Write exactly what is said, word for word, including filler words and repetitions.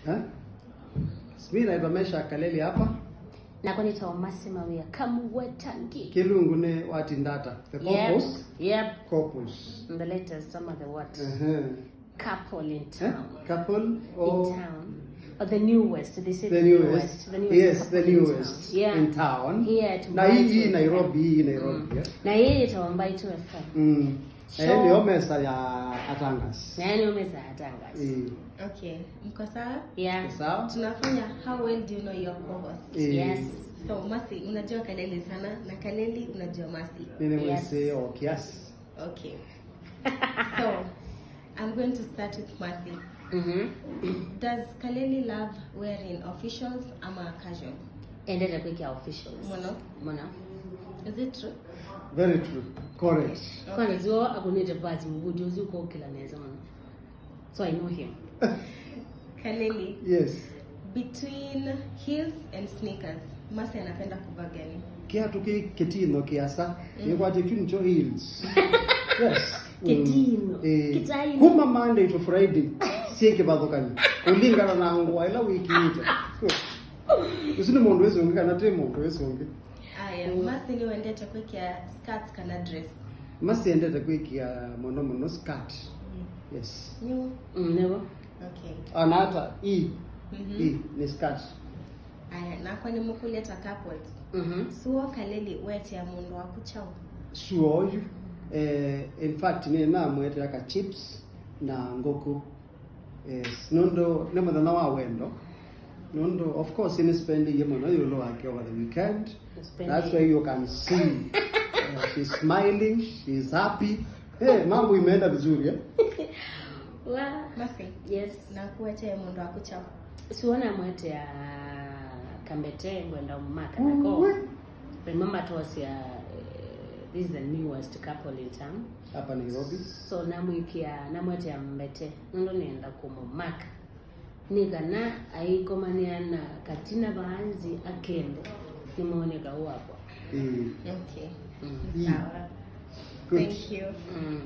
Eh? Mi naitwa Mesha Kaleli hapa. Nakwa nĩtawa Mercy Mawia Kamũwetangi. Kĩlungu nĩ watindata. The Yep, couples. Yep. Couples. The latest, some of the what? Uh-huh. Couple in town. Eh? Couple or in town. Or the newest. They say the, the newest. Newest. The newest. Yes, the newest in town. Yeah. In town. Here at Mbaitũ F M. Na hii Nairobi, hii Nairobi. Mm. Yeah. Na hii itawa Mbaitũ F M. Mm. So, eh, nĩyo mesa ya atangasi. Na nĩyo mesa ya atangasi. Eh. Okay. Mko sawa? Yeah. Sawa? Tunafanya how well do you know your co-host? Eh. Yes. So, Mercy, unajua Kaleli sana na Kaleli unajua Mercy. Nini? Yes. Mwese o kiasi. Okay. So, I'm going to start with Mercy. Mm-hmm. Does Kaleli love wearing officials ama casual? Endete kwĩkĩa officials. Mũno. Mũno. Is it true? Very true. Correct. Okay. Kwanza zio akunite basi mvuti uzi ukokila neza mũno. So I know him. Kaleli. Yes. Between heels and sneakers, Mercy anapenda kuvaa gani? Kiatu ki kitino kiasa. Mm. Nikwati kiu nicho heels. Yes. Mm. Kitino. Eh, kitaino. Kuma Monday to Friday, sie kivathukani. Kulingana na ngua ila wiki ite. Usi ni mundu wesi ungi kana ti mundu wesi ungi. Aya, mm. Mercy nĩwendete kwĩkĩa skirts kana dress? Mercy endete kwĩkĩa mũno mũno skirt. Mm. Yes. Nĩw'o? Mm, nĩw'o. Okay. Ona hata hii, mm-hmm, hii ni skirt. Aya, nakwa nĩmũkũlya ta couples. Mm-hmm. Suo Kaleli wetea mũndũ waku kyaũ? Suo oyu. Eh, in fact, nĩ namwetea ka chips na ngũkũ. Yes, nũndũ nĩ mũthenya wa wendo. Nũndũ, of course, nĩ spendie mũno ĩũlũ wake over the weekend. That's why you can see, uh, she's smiling, she's happy. Hey, mambo imeenda vizuri, eh? Wa. Mercy. Yes. Nakuetee mũndũ waku kyaũ? Suo namwetea kambete ngwenda mumaka nako. Uwe. Remember, it was, uh, this is the newest couple in town. Hapa Nairobi. So namwĩkĩa, namwetea mbete, nũndũ nĩenda kũmũmaka. Nĩ kana aikomanĩa na katina vaanzi akende, nĩmwone kaũ wakwa. Mm. Okay. Mm. Sawa. Good. Thank you. Mm.